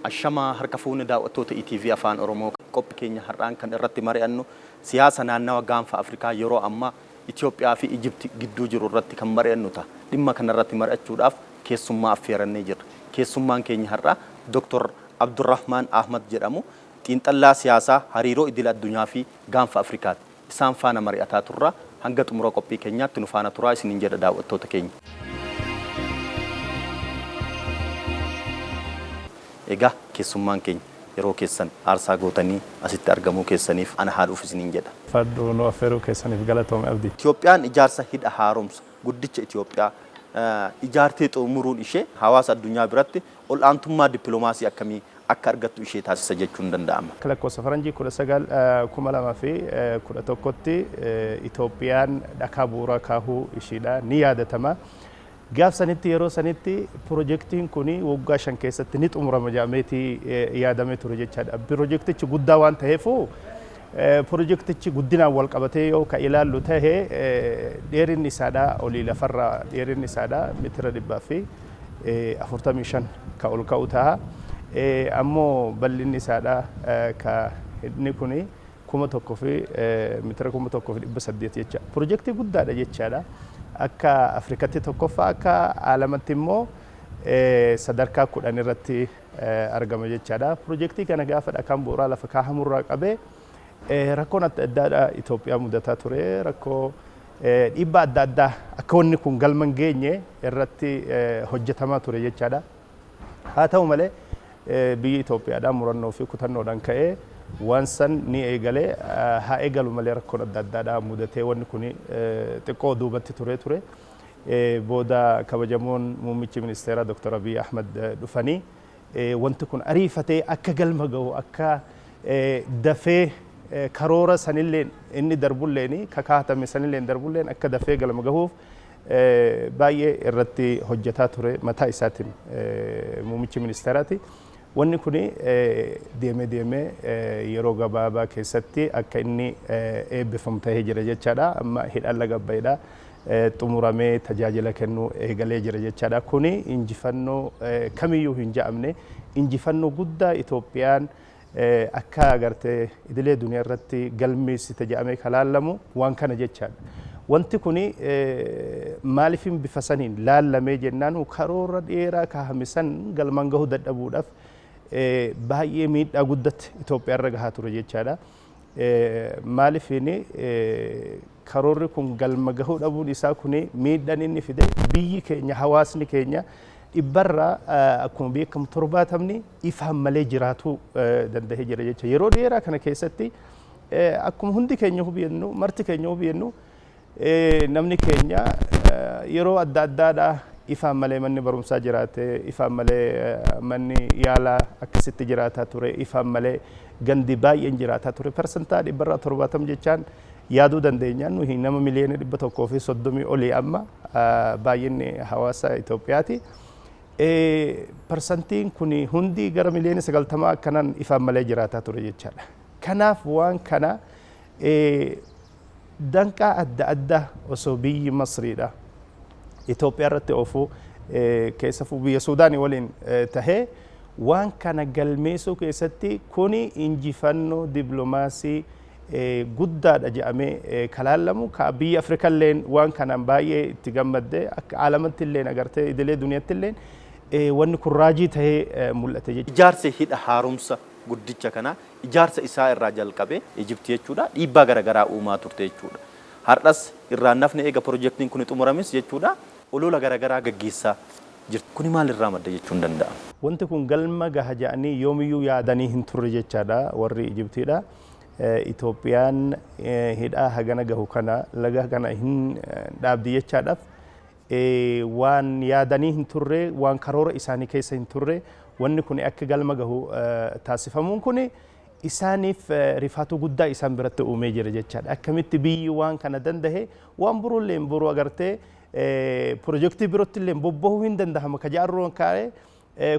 Ashamaa, harka fuunni daawwattoota ETV Afaan Oromoo. Qophii keenya har'aan kan irratti mari'annu siyaasa naannawa Gaanfa Afrikaa yeroo ammaa Itoophiyaa fi Ijipti gidduu jiru irratti kan mari'annu ta'a. Dhimma kanarratti mari'achuudhaaf keessummaa affeerannee jirra. Keessummaan keenya har'aa Dr. Abdurrahmaan Ahmad jedhamu, xiinxallaa siyaasaa, hariiroo idil addunyaa fi Gaanfa Afrikaati. Isaan faana mari'ataa turra. Hanga xumura qophii keenyaatti nu faana turaa isiniin jedha, daawwattoota keenya. Egaa keessummaan keenya, yeroo keessan aarsaa gootanii asitti argamuu keessaniif ana haa dhufu isiniin jedha. Fadhu, nu affeeruu keessaniif galatoome, Abdii. Itoophiyaan ijaarsa Hidha Haaromsa Guddicha Itoophiyaa ijaartee xumuruun ishee hawaasa addunyaa biratti ol'aantummaa dippiloomaasii akkamii akka argattu ishee taasisa jechuun danda'ama? Akka lakkoofsa faranjii 2011tti Itoophiyaan dhakaa bu'uuraa kaahuu ishiidha ni yaadatama. Gaaf sanitti, yeroo sanitti, pirojektiin kun waggaa 5 keessatti ni xumurama jedhameeti yaadamee ture jechaadha. Pirojektichi guddaa waan ta'eefu, pirojektichi guddinaan wal qabatee yoo ka ilaallu ta'e, dheerinni isaadha olii lafarraa dheerinni isaadha meetira 145 ka ol ka'u ta'a. Ammoo bal'inni isaadha ka inni kuni 1000 fi meetira 1800 jecha. Pirojektii guddaadha jechaadha. Akka Afrikatti tokkoffaa, akka aalamatti immoo sadarkaa 10 irratti argama jechaadha. Pirojektii kana gaafa dhakaan bu'uuraa lafa kaahamurraa qabee rakkoon adda addaadha Itoophiyaa mudataa ture. Rakkoo dhiibbaa adda addaa akka wanni kun galma hin geenye irratti hojjetamaa ture jechaadha. Haa ta'u malee, biyyi Itoophiyaadhaa murannoo fi kutannoodhaan ka'ee waan san ni eegale. Haa eegalu malee, rakkoon adda addaadhaa mudatee wanni kun xiqqoo duubatti turee ture. Booda kabajamoon muummichi ministeeraa Dr. Abiy Ahmad dhufanii wanti kun ariifatee akka galma gahu, akka dafee karoora sanilleen inni darbulleen, kakaatame sanilleen darbulleen, akka dafee galma gahuuf baay'ee irratti hojjetaa ture mataa isaatiin muummichi ministeeraati. Wanni kun deemee deemee yeroo gabaabaa keessatti akka inni eebbifamu ta'ee jira jechaadha. Amma hidhaan Laga Abbaayidha xumuramee tajaajila kennuu eegalee jira jechaadha. Kuni injifannoo kamiyyuu hin ja'amne, injifannoo guddaa Itoophiyaan akka agartee idilee duniyaa irratti galmeessite jedhamee kan laallamu waan kana jechaadha. Wanti kuni maaliifin bifa saniin laallamee jennaan, karoora dheeraa kaahame san galmaan gahuu dadhabuudhaaf baay'ee miidhaa guddatti Itoophiyaa irra gahaa ture jechaadha. Maaliifin karoorri kun galma gahuu dhabuun isaa kuni miidhaan inni fide, biyyi keenya, hawaasni keenya dhibbarraa akkuma beekamu 70ni ifaan malee jiraatuu danda'ee jira jecha. Yeroo dheeraa kana keessatti akkuma hundi keenya hubannu, marti keenya hubannu, namni keenya yeroo adda addaadha ifaan malee manni barumsaa jiraate, ifaan malee manni yaalaa akkasitti jiraataa ture, ifaan malee gandi baay'een jiraataa ture. Parsantaa 70% jechaan yaaduu dandeenya. Nuyi nama miliyoona 130 olii amma baay'inni hawaasa Itoophiyaati. Parsantiin kun hundi gara miliyoona 90 akkanaan ifaan malee jiraataa ture jechaadha. Kanaaf waan kana danqaa adda addaa osoo biyyi Masriidha Itoophiyaa irratti oofuu, keessafuu biyya Suudaanii waliin tahee, waan kana galmeessuu keessatti kuni injifannoo dippiloomaasii guddaadha jedhamee kalaallamu, ka biyya Afrikalleen waan kanaan baay'ee itti gammadde, akka aalamatti illeen agartee idilee duniyaatti illeen wanni kun raajii tahee mul'ate jechuudha. Ijaarsi Hidha Haaromsa Guddicha kana ijaarsa isaa irraa jalqabee Ijipti jechuudha dhiibbaa garaagaraa uumaa turte jechuudha. Har'as irraan nafni eega pirojektiin kun xumuramis jechuudha olola garaagaraa gaggeessaa jirti. Kuni maalirraa madda jechuun danda'ama? Wanti kun galma gaha jedhanii yoomiyyuu yaadanii hin turre jechaadha warri Ijiptiidha. Itoophiyaan hidhaa hagana gahu kana laga kana hin dhaabdi jechaadhaaf waan yaadanii hin turre, waan karoora isaanii keessa hin turre. Wanni kun akka galma gahu taasifamuun kun isaaniif rifaatuu guddaa isaan biratti uumee jira jechaadha. Akkamitti biyyi waan kana danda'e, waan birollee boruu agartee pirojektii birootti illee bobbahuu hin dandahama ka jaarroon kaa'e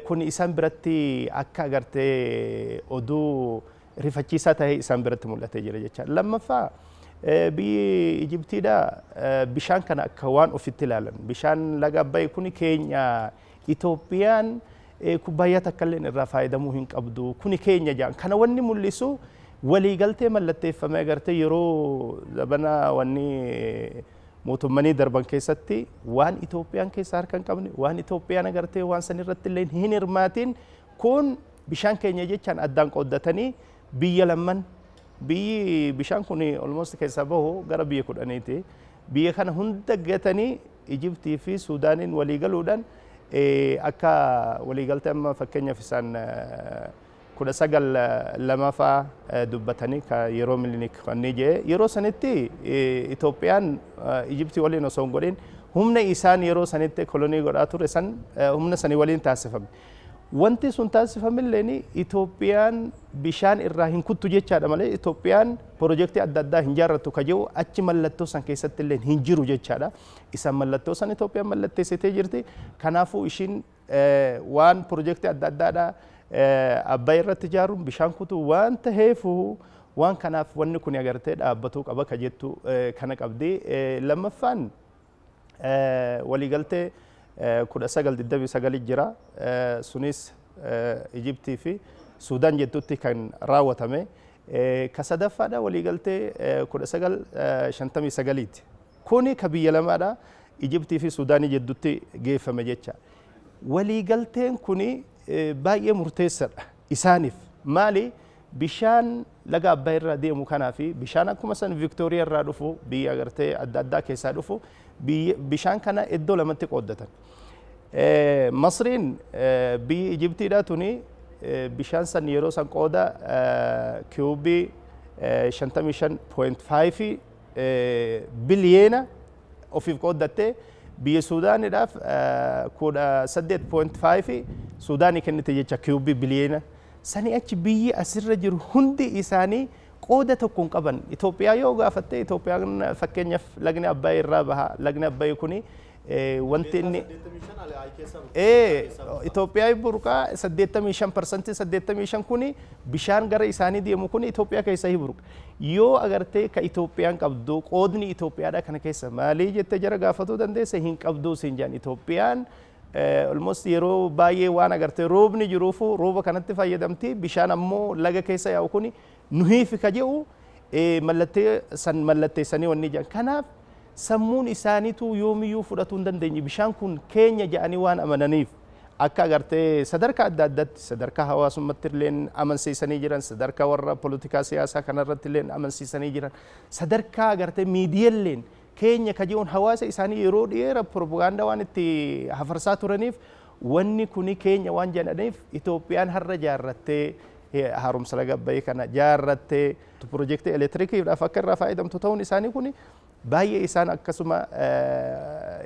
kun isaan biratti akka agartee oduu rifachiisaa ta'ee isaan biratti mul'atee jira jechaadha. Lammaffaa, biyyi Ijiptiidha bishaan kana akka waan ofitti ilaalan, bishaan Laga Abbayi kun keenya Itoophiyaan Kubbaayyaa takka illee irraa fayyadamuu hin qabdu, kuni keenya jedhan. Kana wanni mul'isu waliigaltee mallatteeffame agartee yeroo zabana wanni mootummanii darban keessatti waan Itoophiyaan keessa harka hin qabne, waan Itoophiyaan agartee waan san irratti illee hin hirmaatin, kun bishaan keenya jechaan addaan qooddatanii biyya lamman, biyyi bishaan kun almost keessaa bahu gara biyya 10ti. Biyya kana hunda gatanii Ijiptii fi Suudaaniin walii galuudhaan akka waliigaltee amma fakkeenyaaf isaan 1902 fa'aa dubbatanii, ka yeroo Milinik wanni jee, yeroo sanitti Itoophiyaan Ijiptii waliin osoo hin godhin humna isaan yeroo sanitti kolonii godhaa ture san humna sanii waliin taasifame. Wanti sun taasifamilleen Itoophiyaan bishaan irraa hin kuttu jechaadha malee Itoophiyaan pirojektii adda addaa hin jaarrattu ka jedhu achi mallattoo san keessatti illee hin jiru jechaadha. Isaan mallattoo san Itoophiyaan mallatteessitee jirti. Kanaafuu ishiin waan pirojektii adda addaadha Abbaay irratti ijaaruun bishaan kutuu waan taheefu, waan kanaaf wanni kun agartee dhaabbatuu qaba ka jettu kana qabdi. Lammaffaan waliigaltee 1929 jira. Sunis Ijiptii fi Suudaan jettutti kan raawwatame. Ka sadaffaadha waliigaltee 1959ti. Kuni ka biyya lamaadha. Ijiptii fi Suudaanii jidduutti geeffame jecha. Waliigalteen kuni baay'ee murteessadha isaaniif. Maali? Bishaan laga Abbaay irraa deemu kanaa fi bishaan akkuma san Viktooriyaa irraa dhufu, biyya agartee adda addaa keessaa dhufu, bishaan kana iddoo lamatti qooddatan. Masriin, biyyi Ijiptiidha tuni, bishaan san yeroo san qooda kiyuubii 55.5 biliyeena ofiif qooddattee biyya Suudaaniidhaaf 18.5 Suudaanii kennite jecha kiyuubii biliyeena. Sanii achi biyyi asirra jiru hundi isaanii qooda tokko hin qaban. Itoophiyaa yoo gaafatte, Itoophiyaan fakkeenyaaf lagni Abbaay irraa baha. Lagni Abbaay kuni wanti inni Itoophiyaa burqaa 85 parsantii, 85 kuni bishaan gara isaanii deemu kuni Itoophiyaa keessaa hi burqa. Yoo agartee ka Itoophiyaan qabdu, qoodni Itoophiyaadha kana keessa maalii jettee jara gaafatuu dandeesse, hin qabduu siin jedhan. Itoophiyaan almost yeroo baay'ee waan agartee roobni jiruufu rooba kanatti fayyadamti, bishaan ammoo laga keessa yaa'u kuni nuhiifi ka jedhu mallattee san mallatteessanii wanni jedhan. Kanaaf sammuun isaaniitu yoomiyyuu fudhatuu hin dandeenye bishaan kun keenya jedhanii waan amananiif, akka agartee sadarkaa adda addaatti, sadarkaa hawaasummaatti illee amansiisanii jiran, sadarkaa warra polotikaa siyaasaa kanarratti illee amansiisanii jiran, sadarkaa agartee miidiyaaleen keenya ka jedhuun hawaasa isaanii yeroo dheeraa propagaandaa waan itti hafarsaa turaniif, wanni kuni keenya waan jedhaniif, Itoophiyaan har'a jaarrattee haaromsa laga Abbayii kana jaarrattee pirojektii elektirikiidhaaf akka irraa fayyadamtu ta'uun isaanii kuni baay'ee isaan akkasuma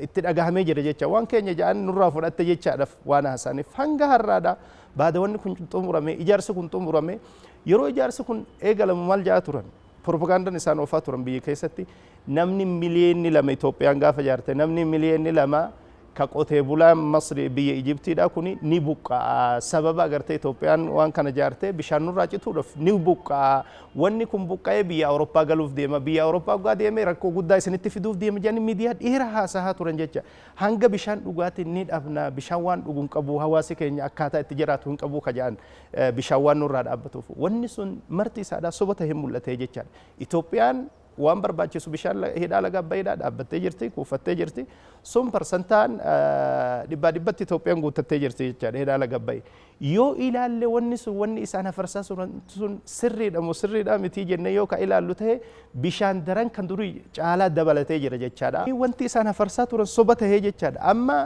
itti dhagahamee jira jecha. Waan keenya jedhan nurraa fudhatte jechaadhaaf waan haasa'aniif hanga har'aadha. Baada wanni kun xumurame, ijaarsi kun xumurame, yeroo ijaarsi kun eegalamu maal jedhaa turan? Propagaandaan isaan oofaa turan biyya keessatti namni 2 miliyoona Itoophiyaan gaafa ijaarte namni 2 miliyoona ka qotee bulaan Masri biyya Ijiptiidha kuni ni buqqa'a, sababa agartee Itoophiyaan waan kana ijaarte bishaan nurraa cituudhaaf ni buqqa'a, wanni kun buqqa'ee biyya Awurooppaa galuuf deema, biyya Awurooppaa waggaa deeme rakkoo guddaa isinitti fiduuf deema jedhanii miidiyaa dheeraa haasahaa turan jecha. Hanga bishaan dhugaatiin ni dhabna, bishaan waan dhugu hin qabu, hawaasi keenya akkaataa itti jiraatu hin qabu ka jedhan, bishaan waan nurraa dhaabbatuuf, wanni sun marti isaadhaa soba tahee mul'atee jechaadha. Itoophiyaan waan barbaachisu bishaan hidhaa laga Abbayyiidhaa dhaabbattee jirti, kuufattee jirti. Sun parsantaan dhibbaa dhibbatti Itoophiyaan guuttattee jirti jechaadha hidhaa laga Abbayyi. Yoo ilaalle wanni sun, wanni isaan hafarsaa sun sirriidha moo sirriidha mitii jennee yoo ka ilaallu ta'e, bishaan daran kan durii caalaa dabalatee jira jechaadha. Wanti isaan hafarsaa turan soba tahee jechaadha. Amma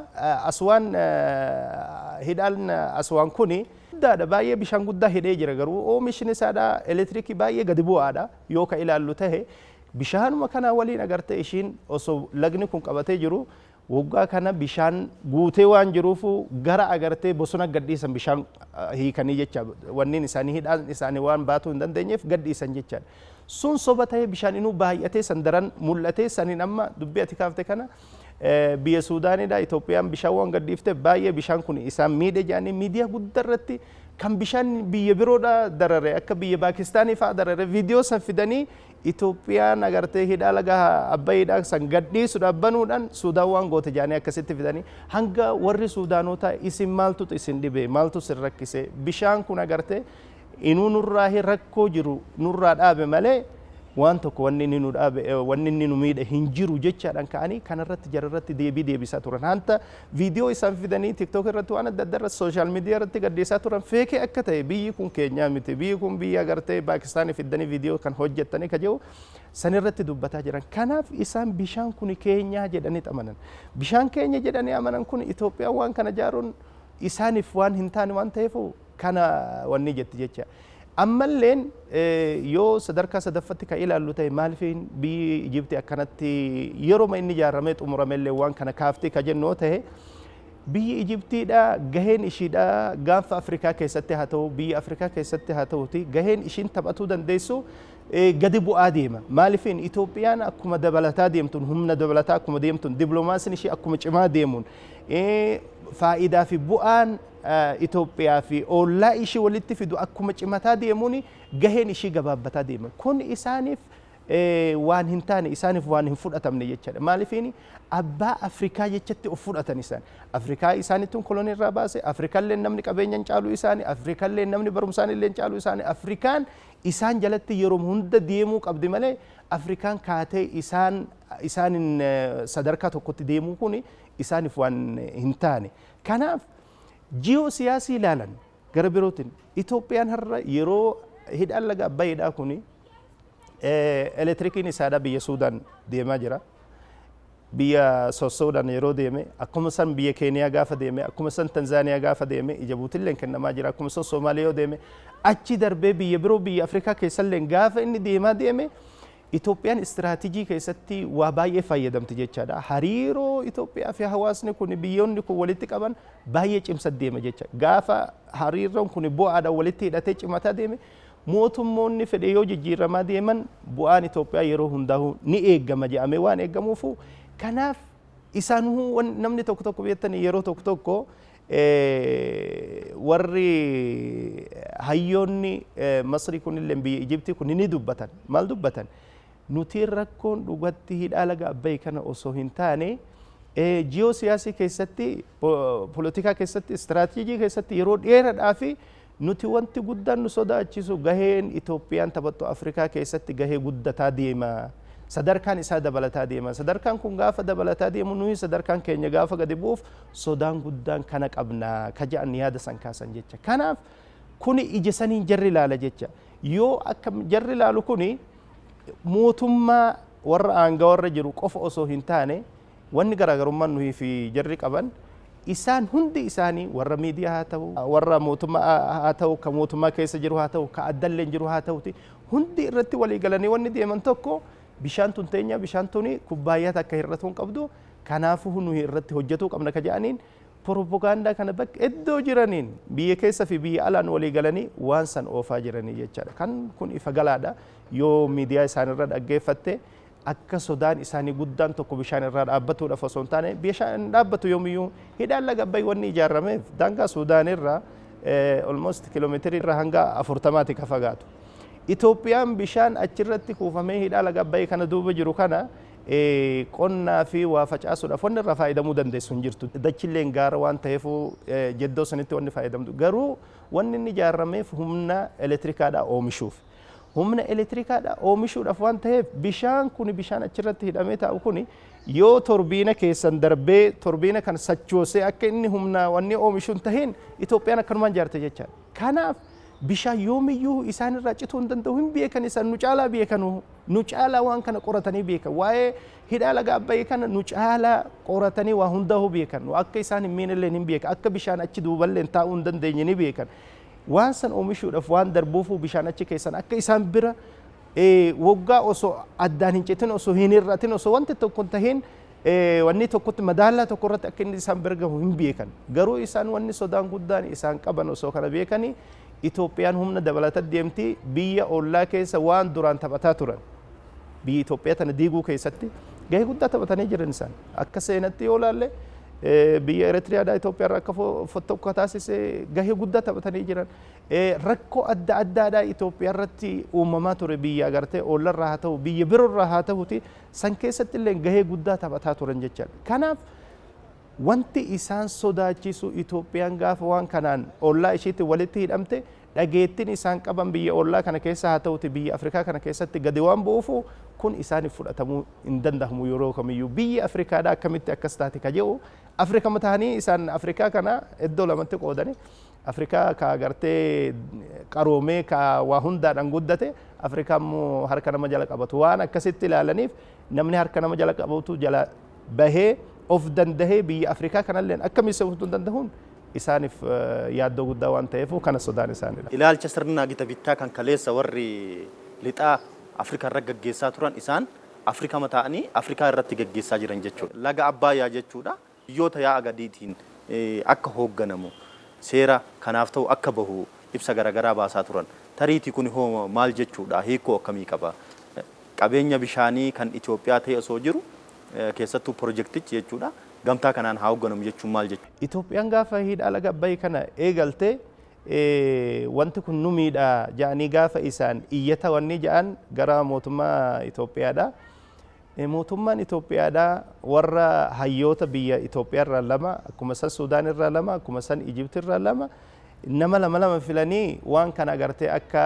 Aswaan, hidhaan Aswaan kuni guddaadha, baay'ee bishaan guddaa hidhee jira, garuu oomishni isaadha elektiriikii baay'ee gadi bu'aadha yoo ka ilaallu tahe. Bishaanuma kana waliin agartee ishiin osoo lagni kun qabatee jiru waggaa kana bishaan guutee waan jiruufu gara agartee bosona gadhiisan, bishaan hiikanii jecha, wanniin isaanii hidhaan isaanii waan baatuu hin dandeenyeef gadhiisan jechaadha. Sun soba ta'ee bishaan inuu baay'atee san daran mul'atee saniin. Amma dubbii ati kaafte kana, biyya Suudaanidha Itoophiyaan bishaan waan gadhiifte baay'ee bishaan kun isaan miidhe jedhanii miidiyaa guddaa irratti Kan bishaan biyya biroodha darare, akka biyya Paakistaanii fa'aa darare, viidiyoo san fidanii Itoophiyaan agartee hidhaa laga Abbayiidhaa san gadhiisuudhaaf banuudhaan Suudaan waan goote jedhanii akkasitti fidanii, hanga warri Suudaanotaa "Isin maaltu isin dhibe? Maaltu isin rakkise? Bishaan kun agartee inuu nurraa rakkoo jiru nurraa dhaabe malee waan tokko wanni inni nu dhaabe, wanni inni nu miidhe hin jiru" jechaadhaan ka'anii kanarratti jararratti deebii deebisaa turan. Hanta viidiyoo isaan fidanii TikTok irratti, waan adda addaa irratti, social media irratti gadhiisaa turan fake akka ta'e, biyyi kun keenyaa miti, biyyi kun biyya agartee Paakistaanii fiddanii viidiyoo kan hojjettanii ka jiru sanirratti dubbataa jiran. Kanaaf isaan bishaan kun keenyaa jedhanii amanan. Bishaan keenya jedhanii amanan kun Itoophiyaan waan kana ijaaruun isaaniif waan hin taane waan ta'eef kana wanni jetti jecha. Ammalleen yoo sadarkaa sadaffatti kan ilaallu ta'e, maaliif biyyi Ijipti akkanatti yeroo inni ijaaramee xumuramellee waan kana kaaftee ka jennu ta'e, biyyi Ijiptiidha gaheen ishiidha gaanfa Afrikaa keessatti haa ta'u, biyya Afrikaa keessatti haa ta'uti, gaheen ishiin taphatuu dandeessu gadi bu'aa deema. Maaliifin Itoophiyaan akkuma dabalataa deemtuun, humna dabalataa akkuma deemtuun, dippiloomaasiin ishii akkuma cimaa deemuun, faayidaa fi bu'aan Itoophiyaa fi ollaa ishii walitti fidu akkuma cimataa deemuun gaheen ishii gabaabbataa deema. Kun isaaniif waan hin taane, isaaniif waan hin fudhatamne jechaadha. Maaliifin abbaa Afrikaa jechatti of fudhatan isaan. Afrikaa isaanittuun kolonii irraa baase, Afrikallee namni qabeenya hin caalu isaani, Afrikallee namni barumsaan illee hin caalu isaani, Afrikaan isaan jalatti yeroo hunda deemuu qabdi malee Afrikaan kaatee isaanin sadarkaa tokkotti deemuu kun isaaniif waan hin taane. Kanaaf jiyoo siyaasii ilaalan. Gara birootiin Itoophiyaan har'a yeroo hidhaan laga Abbayiidhaa kuni elektirikiin isaadha biyya Suudaan deemaa jira. Biyya Suudaan yeroo deeme, akkuma san biyya Keeniyaa gaafa deeme, akkuma san Tanzaaniyaa gaafa deeme, Ijabuutillee kennamaa jira, akkuma san Soomaaliyaa yoo deeme, achi darbee biyya biroo biyya Afrikaa keessallee gaafa inni deemaa deeme, Itoophiyaan istiraatijii keessatti waa baay'ee fayyadamti jechaadha. Hariiroo Itoophiyaa fi hawaasni kun, biyyoonni kun walitti qaban baay'ee cimsa deema jecha. Gaafa hariiroon kun bu'aadhaan walitti hidhatee cimataa deeme, mootummoonni fedhe yoo jijjiiramaa deeman bu'aan Itoophiyaa yeroo hundaa'u ni eegama jedhamee waan eeggamuufu, kanaaf isaan namni tokko tokko beektanii yeroo tokko tokko warri hayyoonni Masrii kunillee biyya Ijiptii kun ni dubbatan. Maal dubbatan? Nuti rakkoon dhugatti hidhaa laga Abbayi kana osoo hin taane, jiyoo siyaasii keessatti, polotikaa keessatti, istiraatiijii keessatti yeroo dheeraadhaa fi nuti wanti guddaan nu sodaachisu gaheen Itoophiyaan taphattu Afrikaa keessatti gahee guddataa deema. Sadarkaan isaa dabalataa deema. Sadarkaan kun gaafa dabalataa deemu, nuyi sadarkaan keenya gaafa gadi bu'uuf sodaan guddaan kana qabna ka jedhan yaada san kaasan jecha. Kanaaf kuni ija saniin jarri ilaala jecha. Yoo akka jarri ilaalu kuni mootummaa warra aangawarra jiru qofa osoo hin taane, wanni garaagarummaan nuyi fi jarri qaban, isaan hundi isaanii, warra miidiyaa haa ta'u, warra mootummaa haa ta'u, ka mootummaa keessa jiru haa ta'u, ka addalleen jiru haa ta'uti, hundi irratti walii galanii wanni deeman tokko bishaan tun teenya, bishaan tuni kubbaayyaa takka hir'atuu hin qabdu, kanaafuu nuyi irratti hojjetuu qabna ka jedhaniin propagaandaa kana bakka iddoo jiraniin biyya keessa fi biyya alaan walii galanii waan san oofaa jiranii jechaadha. Kan kun ifa galaadha. Yoo miidiyaa isaanirra dhaggeeffatte, akka sodaan isaanii guddaan tokko bishaan irraa dhaabbatuudhaaf osoo hin taane, bishaan dhaabbatu yoomiyyuu. Hidhaan laga Abbayi wanni ijaarameef daangaa Suudaanirraa almost kiiloomeetirii irraa hanga 40ti ka fagaatu. Itoophiyaan bishaan achirratti kuufamee hidhaa laga Abbayi kana duuba jiru kana qonnaa fi waa facaasuudhaaf wanni irraa fayyadamuu dandeessu hin jirtu. Dachilleen gaara waan ta'eef jeddoo sanitti wanni fayyadamtu. Garuu wanni inni ijaarameef humna elektirikaadhaa oomishuuf. Humna elektirikaadhaa oomishuudhaaf waan ta'eef, bishaan kun, bishaan achirratti hidhamee taa'u kun, yoo torbiina keessan darbee torbiina kan sachoosee akka inni humna wanni oomishu hin tahin, Itoophiyaan akkanumaan ijaarte jechaadha. Kanaaf bishaan yoomiyyuu isaan irraa cituu hin danda'u, hin beekan. Isaan nu caalaa beekanu, nu caalaa waan kana qoratanii beekan. Waa'ee hidhaa laga Abbayii kana nu caalaa qoratanii waa hundaa'uu beekan. Akka isaan hin miinellee hin beekan, akka bishaan achi duuballee taa'uu hin dandeenye ni beekan. Waan san oomishuudhaaf waan darbuufuu bishaan achi keessan akka isaan bira waggaa osoo addaan hin citin, osoo hin hir'atin, osoo wanti tokko hin tahin, wanni tokkotti madaalaa tokko irratti akka inni isaan bira gahu hin beekan. Garuu isaan wanni sodaan guddaan isaan qaban, osoo kana beekanii Itoophiyaan humna dabalata deemti, biyya ollaa keessa waan duraan taphataa turan, biyya Itoophiyaa tana diiguu keessatti gahee guddaa taphatanii jiran isaan. Akka seenatti yoo ilaalle, Biyya Eritiriyaadhaa Itoophiyaa irraa akka fottokka taasise gahee guddaa taphatanii jiran. Rakkoo adda addaadhaa Itoophiyaa irratti uumamaa ture, biyya agartee oollarraa haa ta'u, biyya biroorraa haa ta'uti, san keessatti illee gahee guddaa taphataa turan jechaadha. Kanaaf wanti isaan sodaachisu, Itoophiyaan gaafa waan kanaan ollaa ishiitti walitti hidhamte, dhageettiin isaan qaban biyya ollaa kana keessa haa ta'uti, biyya Afrikaa kana keessatti gadi waan bu'uufu, kun isaaniif fudhatamuu hin danda'amu yeroo kamiyyuu. Biyya Afrikaadhaa akkamitti akkas taate ka jedhu, Afrikama ta'anii isaan Afrikaa kana iddoo lamatti qoodanii, Afrikaa ka agartee qaroomee ka waa hundaadhaan guddate, Afrikaa immoo harka nama jala qabatu waan akkasitti ilaalaniif, namni harka nama jala qabatu jala bahee of dandahee biyya Afrikaa kanallee akka misoomsuu hin danda'uun isaaniif yaaddoo guddaa waan ta'eef kana sodaan isaaniidha. Ilaalcha sirna gita bittaa kan kaleessa warri lixaa Afrikaa irra gaggeessaa turan isaan Afrikaa ta'anii Afrikaa irratti gaggeessaa jiran jechuudha. Laga Abbaayyaa jechuudha. Biyyoota yaa'a gadiitiin akka hoogganamu, seera kanaaf ta'u akka bahu ibsa garaagaraa baasaa turan. Tariitii kun hoo maal jechuudha? Hiikoo akkamii qaba? Qabeenya bishaanii kan Itoophiyaa ta'e osoo jiru, keessattuu pirojektichi jechuudha, gamtaa kanaan haa hoogganamu jechuun maal jechuudha? Itoophiyaan gaafa hidha laga Abbayyi kana eegalte, wanti kun nu miidha jedhanii gaafa isaan iyyata wanni jedhan gara mootummaa Itoophiyaadha. Mootummaan Itoophiyaadha warra hayyoota biyya Itoophiyaa irraa lama, akkuma san Suudaan irraa lama, akkuma san Ijipti irraa lama, nama lama lama filanii waan kana agartee akka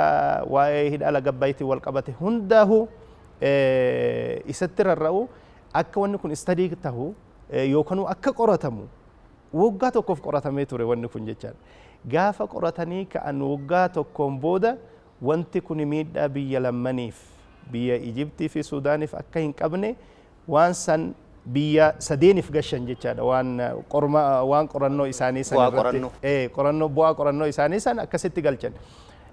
waa'ee hidha laga Abbayitiin wal qabate hundaahu isatti rarra'u, akka wanni kun study tahu yookaan akka qoratamu waggaa tokkoof qoratamee ture wanni kun jechaadha. Gaafa qoratanii ka'an, waggaa tokkoon booda wanti kun miidhaa biyya lammaniif, biyya Ijiptii fi Suudaaniif akka hin qabne waan san biyya sadeeniif gashan jechaadha, waan qorma waan qorannoo isaanii san Bu'aa irratti qorannoo. Qorannoo, bu'aa qorannoo isaanii san akkasitti galchan.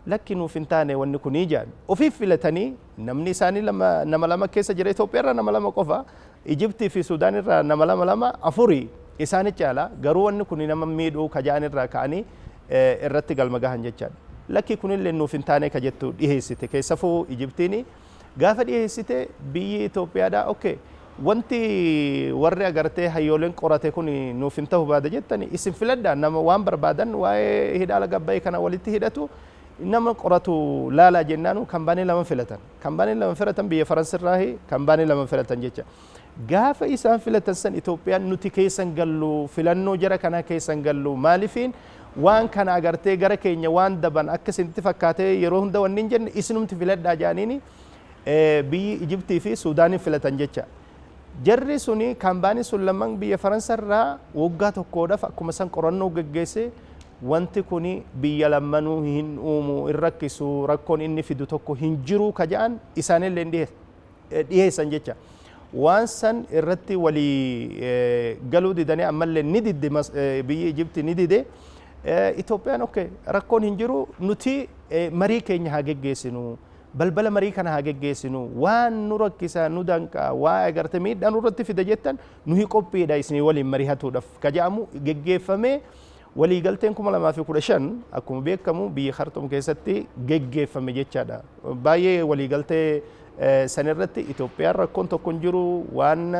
Lakki, nuuf hin taane wanni kunii jedhan. Ofiif filatanii namni isaanii lama, nama lama keessa jira. Itoophiyaa irraa nama lama qofa, Ijiptii fi Suudaan irraa nama lama lama, afurii isaani caala. Garuu wanni kun nama miidhuu kaja'an irraa ka'anii irratti galma gahan jechaadha. Lakki, kunillee nuuf hin taane ka jettu dhiheessite. Keessafuu Ijiptiin gaafa dhiheessite, biyyi Itoophiyaadhaa okay, wanti warri agartee hayyooleen qorate kun nuuf hin ta'u baada jettani, isin filadhaa nama waan barbaadan, waa'ee hidha laga Abbayii kana walitti hidhatu nama qoratu laalaa jennaanu, kambaanii lama filatan. Kambaanii lama filatan, biyya Faransirraahi kambaanii lama filatan jecha. Gaafa isaan filatan san Itoophiyaan nuti keessan gallu, filannoo jara kanaa keessan gallu, maalifiin waan kana agartee gara keenya waan daban akka isinitti fakkaatee yeroo hunda wanni hin jenne, isinumti filadhaa jedhaniini biyyi Ijiptii fi Suudaaniin filatan jecha. Jarri suni, kaambaanii sun lamaan biyya Faransarraa waggaa tokkodhaaf akkuma san qorannoo geggeesse, wanti kuni biyya lammanuu hin uumu, hin rakkisu, rakkoon inni fidu tokko hin jiru ka jedhan isaanillee dhiyeessan jecha. Waan san irratti walii galuu didanii ammallee ni didde, biyyi Ijipti ni dide. Itoophiyaan okay, rakkoon hin jiru, nuti marii keenya haa geggeessinu. Balbala marii kana haa geggeessinu, waan nu rakkisa, nu danqa, waa agarte miidhaa nurratti fida jettan, nuyi qophiidha isinii waliin marihatuudhaaf ka jedhamu geggeeffamee, waliigalteen 2015 akkuma beekamu biyya Khartoum keessatti geggeeffame jechaadha. Baay'ee waliigaltee sanirratti Itoophiyaan rakkoon tokko hin jiru, waan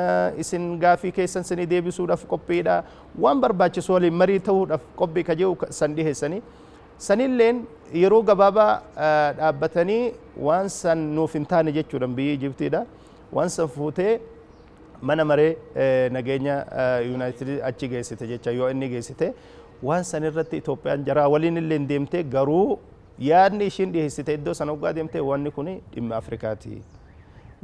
isin gaafii keessan isinii deebisuudhaaf qophiidha, waan barbaachisu waliin marii ta'uudhaaf qophii ka jedhu san dhiheessanii. Sanilleen yeroo gabaabaa dhaabbatanii waan san nuuf hin taane jechuudhaan biyyi Ijiptiidha. Waan san fuutee mana maree nageenya United achi geessite jecha, yoo inni geessite waan san irratti Itoophiyaan jaraa waliin illee deemte, garuu yaadni ishiin dhiheessite iddoo sana waggaa deemte, wanni kun dhimma Afrikaati.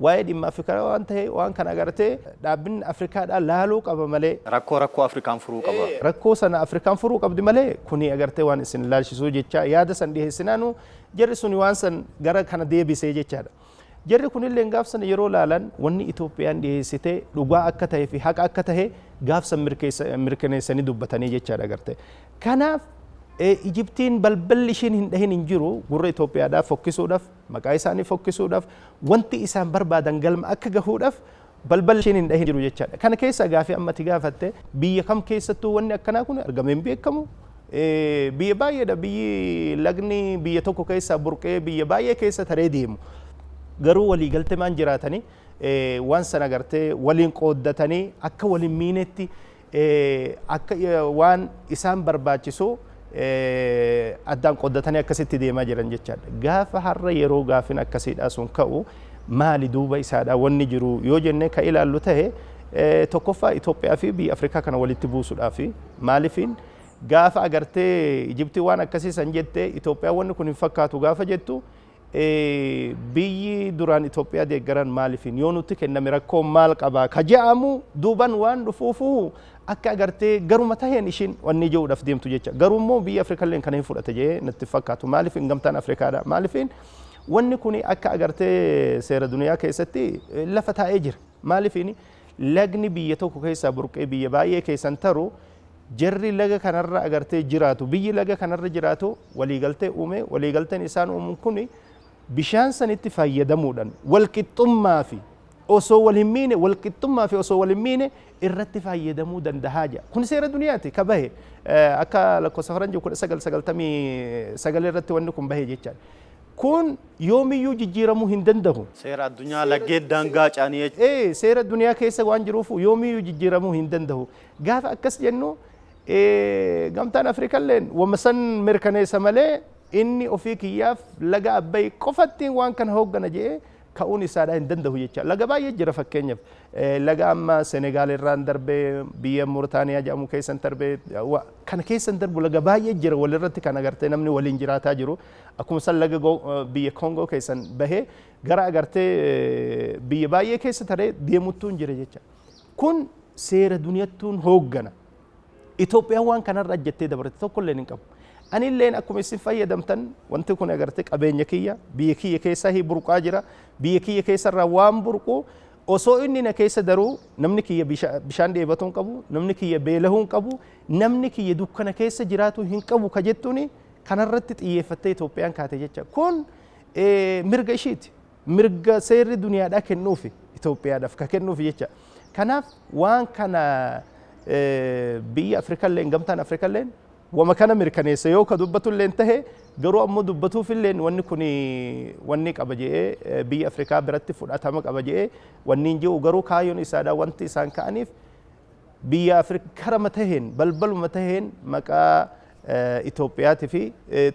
Waa'ee dhimma Afrikaa waan ta'e, waan kana agartee dhaabbinni Afrikaadhaa laaluu qaba malee. Rakkoo Afrikaan furuu qaba. Rakkoo sana Afrikaan furuu qabdi malee, kuni agartee waan isin laalchisuu jecha yaada san dhiheessinaanu, jarri suni waan san gara kana deebisee jechaadha. Jarri kunillee gaaf sana yeroo laalan, wanni Itoophiyaan dhiheessite dhugaa akka ta'ee fi haqa akka ta'e gaaf san mirkaneessanii dubbatanii jechaadha agartee. Kanaaf Ijiptiin balballi ishiin hin dhahin hin jiru gurra Itoophiyaadhaa fokkisuudhaaf, maqaa isaanii fokkisuudhaaf, wanti isaan barbaadan galma akka gahuudhaaf balballi ishiin hin dhahin jiru jechaadha. Kana keessa gaafii ammati gaafatte, biyya kam keessattuu wanni akkanaa kun argamee hin beekamu. Biyya baay'eedha biyyi lagni biyya tokko keessaa burqee biyya baay'ee keessa taree deemu. Garuu waliigaltee maan jiraatanii waan sana agartee waliin qooddatanii akka waliin miinetti. Akka waan isaan barbaachisu addaan qooddatanii akkasitti deemaa jiran jechaadha. Gaafa har'a yeroo gaafin akkasiidhaa sun ka'u, maali duuba isaadha wanni jiru yoo jennee ka ilaallu ta'e, tokkoffaa Itoophiyaa fi biyya Afrikaa kana walitti buusuudhaaf. Maalifiin gaafa agartee Ijiptii waan akkasii san jette, Itoophiyaa wanni kun hin fakkaatu gaafa jettu, biyyi duraan Itoophiyaa deeggaran maalifiin yoo nutti kenname rakkoon maal qabaa ka je'amu duuban waan dhufuufu akka agartee garuma taheen ishiin wanni jiruudhaaf deemtu jecha. Garuu immoo biyya Afrikaallee kana hin fudhate jee natti fakkaatu. Maalifiin gamtaan Afrikaadha, maalifiin wanni kun akka agartee seera duniyaa keessatti lafa taa'ee jira. Maalifiin lagni biyya tokko keessaa burqee biyya baay'ee keessan taru, jarri laga kanarra agartee jiraatu, biyyi laga kanarra jiraatu waliigaltee uume. Waliigalteen isaan uumu kun bishaan sanitti fayyadamuudhaan walqixxummaa fi osoo wal hin miine, walqixxummaa fi osoo wal hin miine irratti fayyadamuu dandahaa jira. Kun seera duniyaati ka bahe, akka lakkoofsa faranjii 1999 irratti wanni kun bahe jechaadha. Kun yoomiyyuu jijjiiramuu hin danda'u. Seera addunyaa laggeen daangaa caanii jechuudha. Ee, seera duniyaa keessa waan jiruuf yoomiyyuu jijjiiramuu hin danda'u. Gaafa akkas jennu, gamtaan Afrikalleen wama san mirkaneessa malee inni ofii kiyyaaf laga Abbayi qofatti waan kana hooggana jedhee ka'uun isaadha hin danda'u jecha. Laga baay'ee jira. Fakkeenyaaf laga amma Senegaal irraan darbee biyya Murtaaniyaa jedhamu keessan darbee kana keessan darbu laga baay'ee jira, walirratti kan agartee namni waliin jiraataa jiru. Akkuma san laga biyya Koongoo keessan bahee gara agartee biyya baay'ee keessa taree deemuttuu hin jira jecha. Kun seera duniyattuun hooggana. Itoophiyaan waan kanarra ajjattee dabarte tokkollee hin qabu. Anilleen akkuma isin fayyadamtan, wanti kun agartee qabeenya kiyya biyya kiyya keessaa hi burqaa jira. Biyya kiyya keessarraa waan burqu osoo inni na keessa daruu namni kiyya bishaan dheebatuu hin qabu, namni kiyya beelahuu hin qabu, namni kiyya dukkana keessa jiraatu hin qabu ka jettuuni kanarratti xiyyeeffattee Itoophiyaan kaate jecha. Kun mirga ishiiti. Mirga seerri duniyaadhaa kennuufi Itoophiyaadhaaf ka kennuufi jecha. Kanaaf waan kana biyya Afrikalleen, gamtaan Afrikalleen wama kana mirkaneessa yoo ka dubbatulleen tahe, garuu ammoo dubbatuufilleen wanni kun wanni qaba jedhee, biyya Afrikaa biratti fudhatama qaba jedhee wanni hin jiru. Garuu kaayyoon isaadha, wanti isaan ka'aniif biyya Afrikaa karama taheen, balbaluma taheen maqaa Itoophiyaatii fi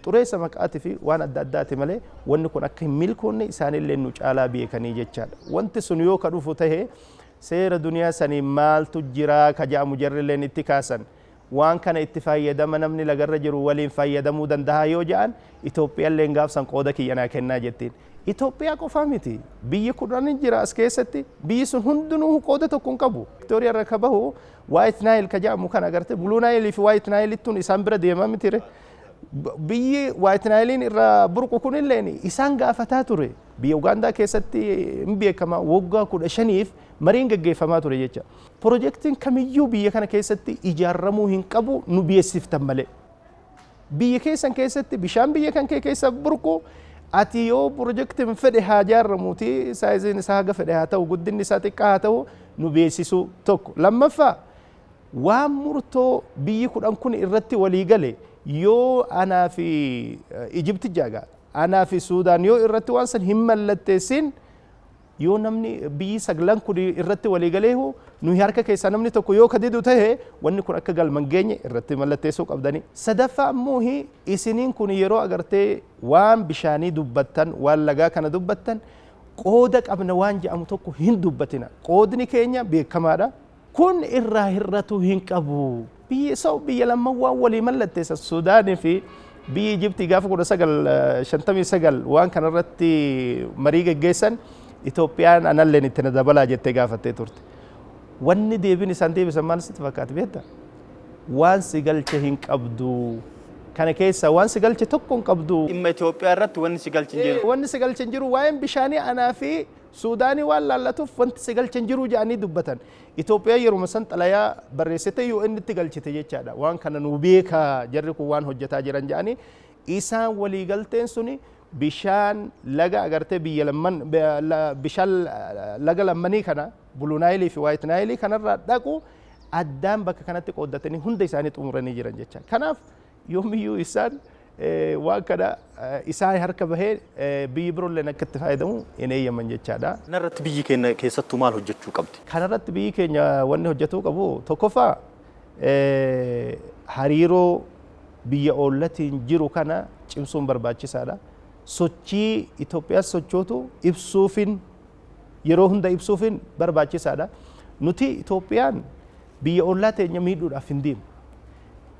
xureessa maqaatii fi waan adda addaati malee wanni kun akka hin milkoonne isaanillee nu caalaa beekanii jechaadha. Wanti sun yoo ka dhufu tahe, seera duniyaa sanii maaltu jiraa ka jedhamu jarrilleen itti kaasan. Waan kana itti fayyadama namni lagarra jiru waliin fayyadamuu danda'a yoo jedhan, Itoophiyaalleen gaafsan qooda kiyya naa kennaa jettiin. Itoophiyaa qofaa miti. Biyyi 10 jira as keessatti. Biyyi sun hundinuu qooda tokko hin qabu. Victoria irra ka bahu White Nile ka jedhamu kan agarte, Blue Nile fi White Nile tun isaan bira deemaa mitire. Biyyi White Nilein irraa burqu kunilleen isaan gaafataa ture. Biyya Ugaandaa keessatti hin beekama, waggaa 15f mariin gaggeeffamaa ture jecha. Pirojektiin kamiyyuu biyya kana keessatti ijaaramuu hin qabu nu beeksiftan malee. Biyya keessan keessatti bishaan biyya kan kee keessa burqu ati yoo pirojektiin fedhe haa ijaaramuuti, saayiziin isaa haga fedhe haa ta'u, guddinni isaa xiqqaa haa ta'u, nu beeksisuu tokko. Lammaffaa, waan murtoo biyyi 10 kun irratti walii gale yoo anaa fi Ijipti jaaga, anaa fi Suudaan yoo irratti waan san hin mallatteessin, yoo namni biyyi saglan kun irratti walii galeehu nuyi harka keessaa namni tokko yoo ka didu tahe, wanni kun akka galman geenye irratti mallatteessuu qabdani. Sadaffaa ammoo isiniin kun yeroo agartee waan bishaanii dubbattan, waan lagaa kana dubbattan, qooda qabna waan jedhamu tokko hin dubbatina. Qoodni keenya beekamaadha. Kun irraa hir'atuu hin qabu. Biyyi sau biyya lamman waan walii mallatteessan, Suudaanii fi biyyi Ijiptii gaafa 1959 waan kanarratti marii geggeessan, Itoophiyaan analleen itti na dabalaa jettee gaafattee turte. Wanni deebiin isaan deebisan maal sitti fakkaate beektaa? Waan si galche hin qabdu. Kana keessaa waan si galche tokko hin qabdu. Dhimma Itoophiyaa irratti wanni si galche hin jiru. Wanni si galche hin jiru. Waa'een bishaanii anaa fi Suudaanii waan laallatuuf wanti si galche hin jiru jedhanii dubbatan. Itoophiyaan yeruma san xalayaa barreessite UN itti galchite jechaadha. Waan kana nu beekaa, jarri kun waan hojjetaa jiran jedhanii. Isaan waliigalteen suni bishaan laga agartee biyya lamman, bishaan laga lammanii kana, Blue Nile fi White Nile kanarraa dhaqu addaan bakka kanatti qooddatanii hunda isaanii xumuranii jiran jecha. Kanaaf yoomiyyuu isaan waan kana isaan harka bahee biyyi biroolleen akka itti fayyadamu hin eeyyaman jechaadha. Kanarratti biyyi keenya keessattuu maal hojjechuu qabdi? Kanarratti biyyi keenya wanni hojjetuu qabu, tokkoffaa Hariiroo biyya oollatiin jiru kana cimsuun barbaachisaadha. Sochii Itoophiyaas sochootu ibsuufin, yeroo hunda ibsuufin barbaachisaadha. Nuti Itoophiyaan biyya ollaa teenya miidhuudhaaf hin deemu.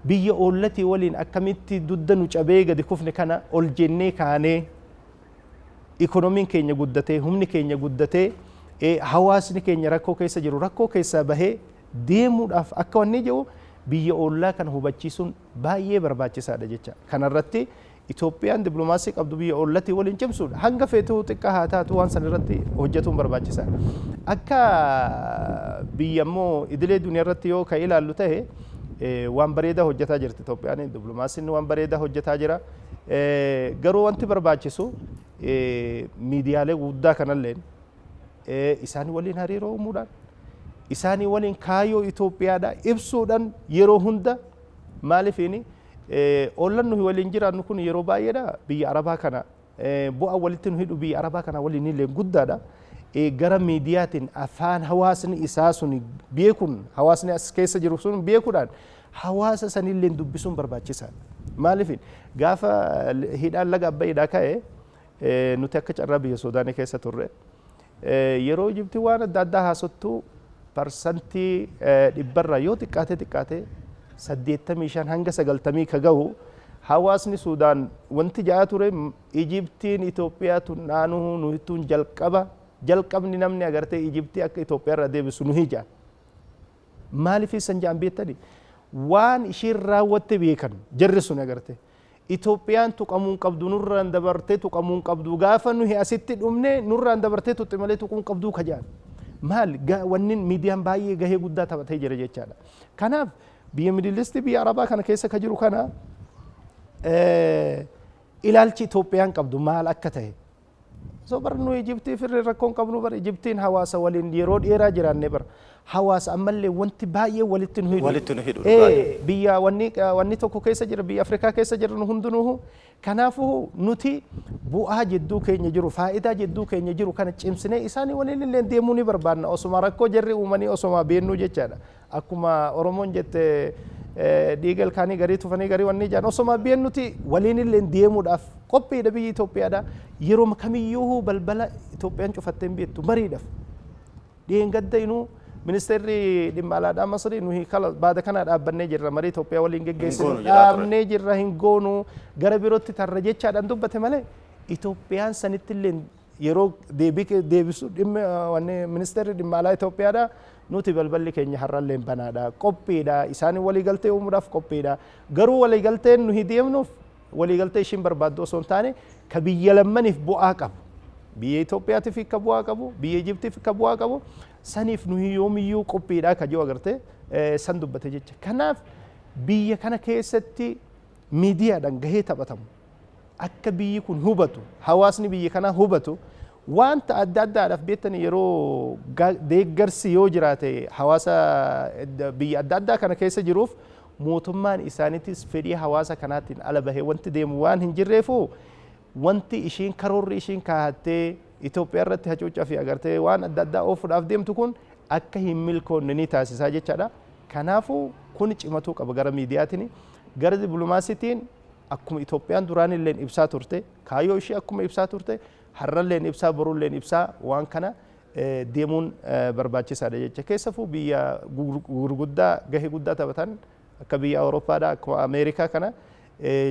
Biyya oollatii waliin akkamitti dudda nu cabee gadi kufne kana ol jennee kaanee, ikonomiin keenya guddatee, humni keenya guddatee, hawaasni keenya rakkoo keessa jiru rakkoo keessaa bahee deemuudhaaf akka wanni jiru biyya ollaa kana hubachiisuun baay'ee barbaachisaadha jecha. Kanarratti Itoophiyaan dippiloomaasii qabdu biyya ollatii waliin cimsuudha. Hanga feetuu xiqqaa haa taatu, waan san irratti hojjetuun barbaachisaadha. Akka biyya immoo idilee duniyaa irratti yoo kan ilaallu ta'e, waan bareedaa hojjetaa jirti Itoophiyaan. Dippiloomaasiin waan bareedaa hojjetaa jira. Garuu wanti barbaachisu miidiyaalee guddaa kanalleen isaan waliin hariiroo uumuudhaan, isaanii waliin kaayyoo Itoophiyaadha ibsuudhaan yeroo hunda. Maalifiini, ollan nuyi waliin jiraannu kun yeroo baay'eedha biyya Arabaa kana bu'aa walitti nu hidhu biyya Arabaa kana waliin illee guddaadha. Gara miidiyaatiin afaan hawaasni isaa sun beekuun, hawaasni as keessa jiru sun beekuudhaan, hawaasa sanillee dubbisuun barbaachisaadha. Maaliif, gaafa hidhaan laga Abbayyiidhaa ka'e nuti akka carraa biyya Suudaanii keessa turre. Yeroo Ijibtii waan adda addaa haasottu, 100% yoo xiqqaate xiqqaate 85 hanga 90 ka gahu hawaasni Suudaan wanti ja'a ture, Ijibtiin Itoophiyaa tun dhaanuu nuhituun jalqaba jalqabni namni agartee Ijibtii akka Itoophiyaa irraa deebisu nuhi ja'an. Maaliif isan ja'an beektani? Waan ishiin raawwatte beekan jarri sun agarte. Itoophiyaan tuqamuu hin qabdu, nurraan dabartee tuqamuu hin qabdu, gaafa nuhi asitti dhumne nurraan dabartee tuqxe malee tuquu hin qabduu ka jedhan. Maal, wanni miidiyaan baay'ee gahee guddaa taphatee jira jechaadha. Kanaaf biyya Middle East, biyya Arabaa kana keessa ka jiru kana ilaalchi Itoophiyaan qabdu maal akka ta'e. So bar nu Ijiptii firri rakkoon qabnu bar Ijiptiin hawaasa waliin yeroo dheeraa jiraanne bar, hawaasa ammallee wanti baay'ee walitti nu hidhu. Walitti nu hidhu. Biyya wanni tokko keessa jira, biyya Afrikaa keessa jira nu hundinuu. Kanaafuu nuti bu'aa jidduu keenya jiru, faayidaa jidduu keenya jiru kana cimsinee isaanii waliin illee deemuu ni barbaanna, osuma rakkoo jarri uumanii osuma beennuu jechaadha. Akkuma Oromoon jette, dhiiga ilkaanii garii tufanii garii wanni ijaan osuma beennuti waliin illee deemuudhaaf qophiidha biyyi Itoophiyaadha. Yeroo kamiyyuu balbala Itoophiyaan cufattee hin beektu mariidhaaf. Dheengadda inuu ministeerri dhimma alaadhaa Masrii, nuyi kala baada kana dhaabbannee jirra, marii Itoophiyaa waliin geggeessinu dhaabnee jirra, hin goonu, gara birootti tarra jechaadhaan dubbate malee, Itoophiyaan sanitti illee yeroo deebii deebisu dhimma wanni ministeerri dhimma alaa Itoophiyaadha, nuti balballi keenya har'allee banaadha, qophiidha, isaanii waliigaltee uumuudhaaf qophiidha, garuu waliigalteen nuyi deemnuuf waliigaltee ishiin barbaaddu osoo hin taane ka biyya lammaniif bu'aa qabu, biyya Itoophiyaatiif ka bu'aa qabu, biyya Ijiptiif ka bu'aa qabu saniif nuyi yoomiyyuu qophiidha ka jiru agartee san dubbate jecha. Kanaaf biyya kana keessatti miidiyaadhaan gahee taphatamu akka biyyi kun hubatu, hawaasni biyya kanaa hubatu, wanta adda addaadhaaf beektan yeroo deeggarsi yoo jiraate hawaasa biyya adda addaa kana keessa jiruuf, mootummaan isaaniitis fedhii hawaasa kanaatiin ala bahee wanti deemu waan hin jirreefu, wanti ishiin karoorri ishiin kaahattee Itoophiyaa irratti hacuuccaa fi agartee waan adda addaa oofuudhaaf deemtu kun akka hin milkoonne ni taasisaa jechaadha. Kanaafuu kun cimatuu qaba gara miidiyaatiin. Gara dippiloomaasiitiin akkuma Itoophiyaan duraan illee ibsaa turte, kaayyoo ishee akkuma ibsaa turte, har'alleen ibsaa, borulleen ibsaa waan kana deemuun barbaachisaadha jecha. Keessafuu biyya gurguddaa gahee guddaa taphatan akka biyya Awurooppaadha, akkuma Ameerikaa kana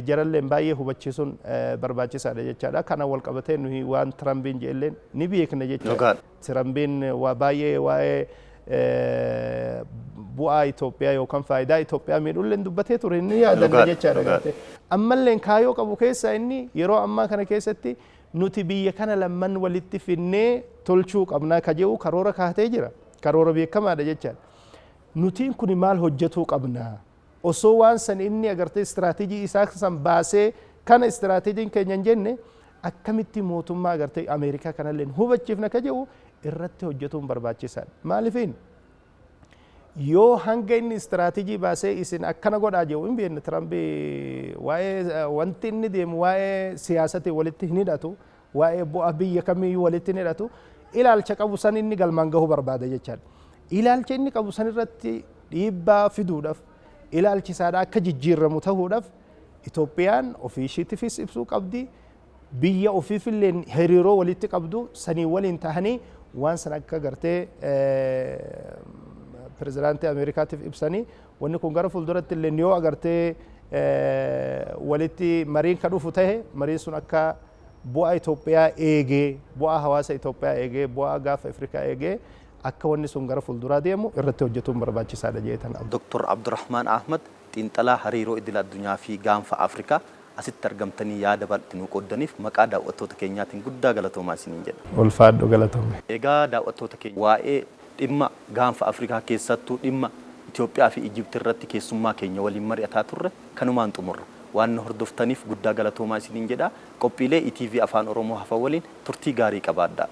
jaralleen baay'ee hubachiisuun barbaachisaadha jechaadha. Kana wal qabatee nuyi waan Tirambiin jedhelleen ni beekna jechaadha. Tirambiin waa baay'ee waa'ee bu'aa Itoophiyaa yookaan faayidaa Itoophiyaa miidhulleen dubbatee ture inni yaadanna jechaadha gartee. Ammalleen kaayoo qabu keessaa inni yeroo ammaa kana keessatti nuti biyya kana lamman walitti finnee tolchuu qabnaa ka jedhu karoora kaatee jira. Karoora beekamaadha jechaadha. Nutiin kun maal hojjetuu qabna? Osoo waan san inni agartee istiraatiijii isaa san baasee kana istiraatiijiin keenya hin jenne, akkamitti mootummaa agartee Ameerikaa kanallee hubachiifna ka jedhu irratti hojjetuun barbaachisaadha. Maalifiin, yoo hanga inni istiraatiijii baasee isin akkana godhaa jedhu hin beekne, Tirambii waa'ee wanti inni deemu waa'ee siyaasatiin walitti hin hidhatu, waa'ee bu'aa biyya kamiyyuu walitti hin hidhatu, ilaalcha qabu san inni galmaan gahuu barbaada jechaadha. Ilaalcha inni qabu san irratti dhiibbaa fiduudhaaf Ilaalchi isaadha akka jijjiiramu ta'uudhaaf Itoophiyaan ofii ishiitifis ibsuu qabdi. Biyya ofiifillee hariiroo walitti qabdu sanii waliin tahanii waan san akka gartee pirezidaantii Ameerikaatiif ibsanii, wanni kun gara fuulduratti illee yoo agartee walitti mariin ka dhufu tahe, mariin sun akka bu'aa Itoophiyaa eegee, bu'aa hawaasa Itoophiyaa eegee, bu'aa gaafa Afrikaa eegee akka wanni sun gara fuulduraa deemu irratti hojjetuun barbaachisaadha jeetan. Dr. Abdurrahmaan Ahmad, xiinxalaa hariiroo idil addunyaa fi gaanfa Afrikaa, asitti argamtanii yaada bal'inuu qooddaniif maqaa daawwattoota keenyaatiin guddaa galatoomaa isiniin jedha. Ulfaadhu, galatoome. Egaa daawwattoota keenya, waa'ee dhimma gaanfa Afrikaa, keessattuu dhimma Itoophiyaa fi Ijipti irratti keessummaa keenya waliin mari'ataa turre kanumaan xumurra. Waan nu hordoftaniif guddaa galatoomaa isiniin jedha. Qophiilee ETV Afaan Oromoo hafa waliin turtii gaarii qabaadhaa.